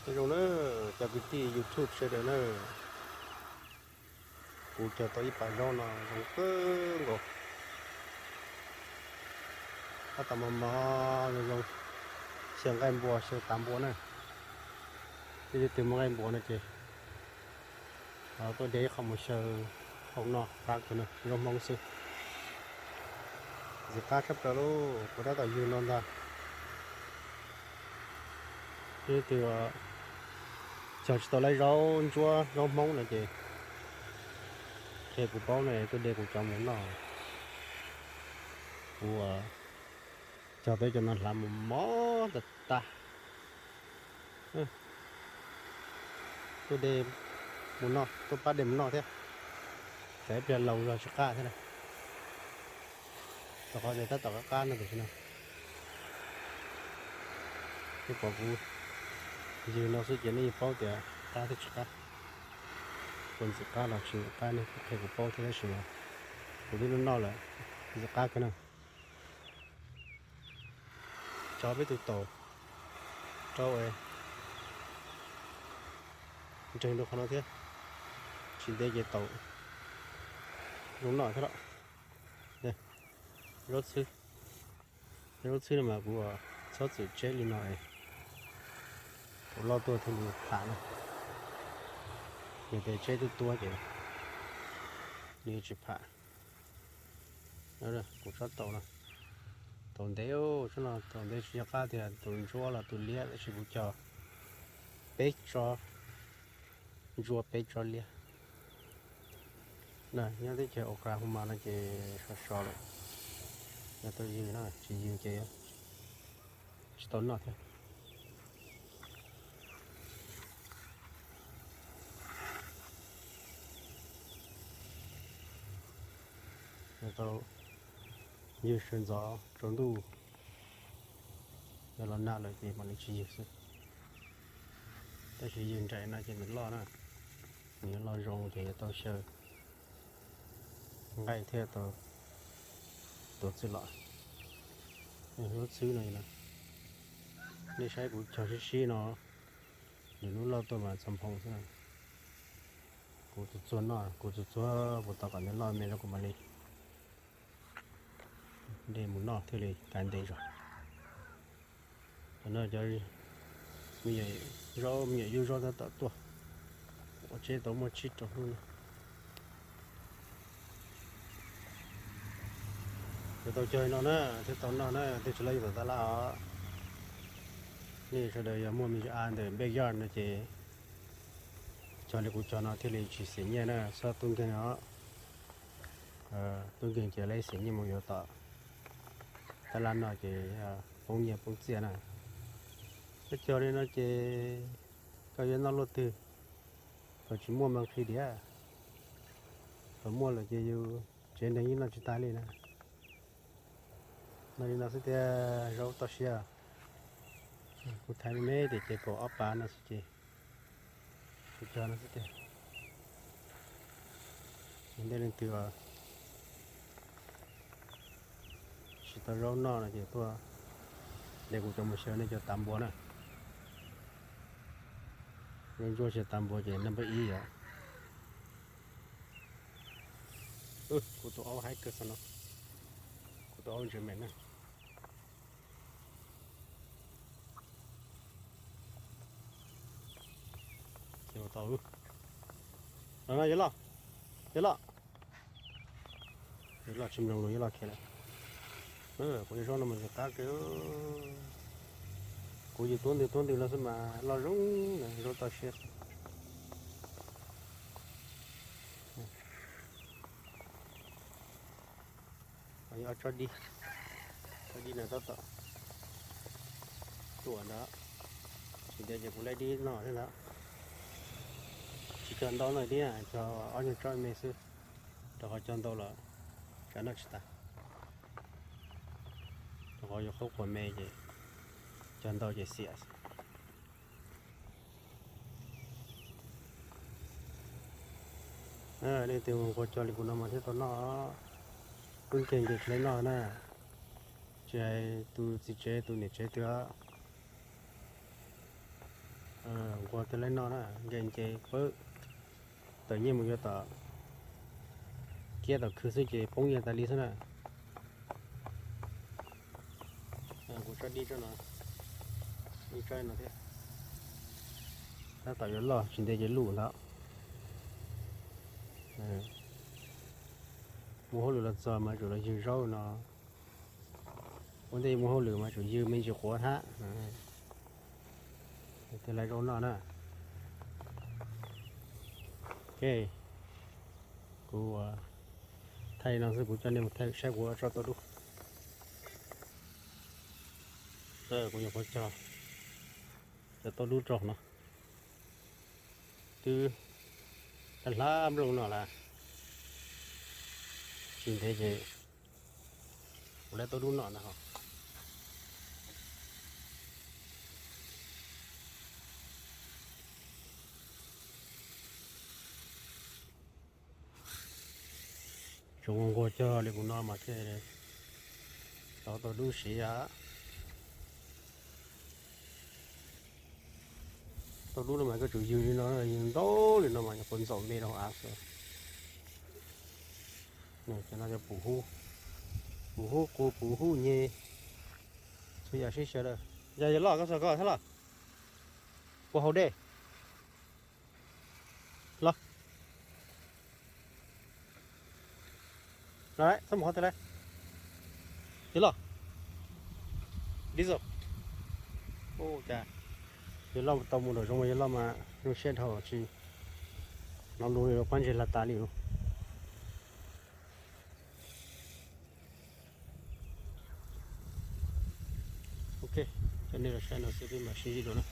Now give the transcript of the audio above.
Zoo na, cov kwv tij YouTube sawv daws na, kuv cog tau ib pas zaub no zoo kawg nkaus. Tab tom mos mos zoo zoo, xyaw nqaij npua xyaw tav npua na. Leej twg muaj nqaij npua no ces tuaj de ib qho mus xyaw hau noj qab kawg na, zaub Hmoob xwb. Ntxim qab tshaj plaws lauj, kuv tab tom ywg no ntag. Leej twg cog tsis tau lawv zaub ntsuab zaub Hmoob no ces qhia kuv paub na, tuaj de kuv cov mus noj. Kuv cog tau cov no hlav mos mos tas tas. Tuaj de mus noj, tuaj pab de mus noj thiab. Tsam ib pliag laus zog tsis qab thiab na. Rau qhov tias tab tom qab qab no tam sim no. Twb pom kuv ywg no xwb ces nej yeej paub tias qab thiab tsis qab. Puas ntxim qab los tsis ntxim qab nej kuj qhia kuv paub thiab tab sis mas kuv twb noj noj lawm, ntxim qab kawg na. Tso peb tus taum rau nreeg rau qhov no thiab, tsis ntev ces taum zoo noj thiab los. Zaub txhwb, zaub txhwb no mas kuv txhob txwm tseb li no es thaum loj tuaj thiaj li pham na. Yog tias tseb tuaj tuaj ces nws tsis pham. Kuv tsob taum no, taum ntev, tsob no taum ntev tsis nco qab tias tus ntsuab los tus liab tab sis kuv cog peb tsob ntsuab peb tsob liab. Nyob teb chaws Oklahoma no ces sov sov lawm, yog tau ywg no, tsis ywg ces tsis tau noj thiab. Yog tau ywg sawv ntxov tsaus ntuj, yog los nag lawm ces mam li tsis ywg xwb. Tab sis ywg nraim no ces nws loj na, nws yuav loj zoo ces yuav tau xyaw nqaij thiab tau tuav txwj los. Zaub txhwb no, nej saib kuv cog sib sib no, lwm hnub loj tuaj mas txog nphoo xwb. Kuv txuag txuag noj, kuv txuag txuag puas tau kom nws loj me rau kuv mam li de mus noj thiaj li kav ntev zog. Cov no cov me nyuam zaub, me nyuam yub zaub tab tom tuaj, ua tsheb tau muaj tsib rau hnub no. Yuav tau cog no na thiaj tau noj na, twb tsis loj yuav tom tab laj os. Nej sawv daws yog muaj me nyuam av ntawm backyard no ces cog li kuv cog no thiaj li tsis xiam nyiaj na, txhob tub nkeeg os. Tub nkeeg ces lawv xiam nyiaj mus yuav tom tab laj no ces poob nyiaj poob txiaj na. Koj cog li no ces koj yuav noj luaj twg, thaum tsis muaj mas nqhis diam, thaum muaj lawm ces yus tsev neeg yeej noj tsis tag li na. Noj li no xwb tiag, zaub toj siab. Kuv thaiv me me tias ces kaum ob pas no xwb ces kuv cog no xwb tiag. Ntej leej twg tsis tau zaub noj no ces tuaj de kuv cov mus xyaw nej cov tav npua na. Zaub ntsuab xyaw tav npua ces number ib yom. Kuv tus aub haib kawg xwb no, kuv tus aub ntses me na. Tau, no no, yuav loj, yuav loj, yuav loj tsis mloog lus yuav loj khiav lawm. Kuv cov zaub no mas ntxim qab kawg, kuv yus tuab ntws tuab ntws no xwb mas loj zoo, zaub toj siab. Tsob dib, tsob dib no tab tom tuaj ntag, tsis ntev ces kuv laib dib noj thiab ntag. Tsis cog ntau no dib, cog ob nyuag tsob me xwb, rau qhov cog ntau los tsam noj tsis tas, rau qhov yuav qhuav qhuav me ces cog ntau ces xiam xwb. Leej twg mus nquag cog li kuv no mas thiaj tau noj, tub nkeeg ces tsis laib noj na, tsis hais tus txiv tsev tus niam tsev twg. Ua tej laib no na, nce nce pab tawm nyiaj mus yuav tom kiab tom khw xwb ces poob nyiaj tas li xwb na. Kuv tso dib tso no, dib tso no thiab. Tab tom yuav loj tsis ntev ces luj ntawd. Muaj hauj lwm los txog mas tsum los ywg zaub no. Ua ntej muaj hauj lwm mas tsum ywg me ntsis quav hab. Tej laib zaub noj na. Ok, kuv thaij li no xwb, kuv coj nej mus thaij saib kuv tso tau dub. Kuv nyuam qhuav cog cov tau dub rau no, twb hlab nplooj no lawm. Tsis ntev ces kuv lawv tau dub no na ho. Tsuas nquag cog li kuv no mas thiaj tau tau dub siv. Tau dub no mas koj tsum ywg li no, ywg ntau li no mas nyuam qhuav ntxaum me rau hauv av xwb. Cov no yog pum hub, pum hub qus, pum hub nyeg, txhua yam sib xyaw lawm. Yog yog loj koj txog koj thiab los? Puas haus dej? Los, los, txhob mus qhov twg lawm. Yog loj, diesel. Ua cas yog loj tau mus nram zoov, yog loj mas zoo siab dhau tsis hnov lus li, pob ntseg hla tas li. Ok, coj nej los saib no xwb peb mam sib ntsib dua na.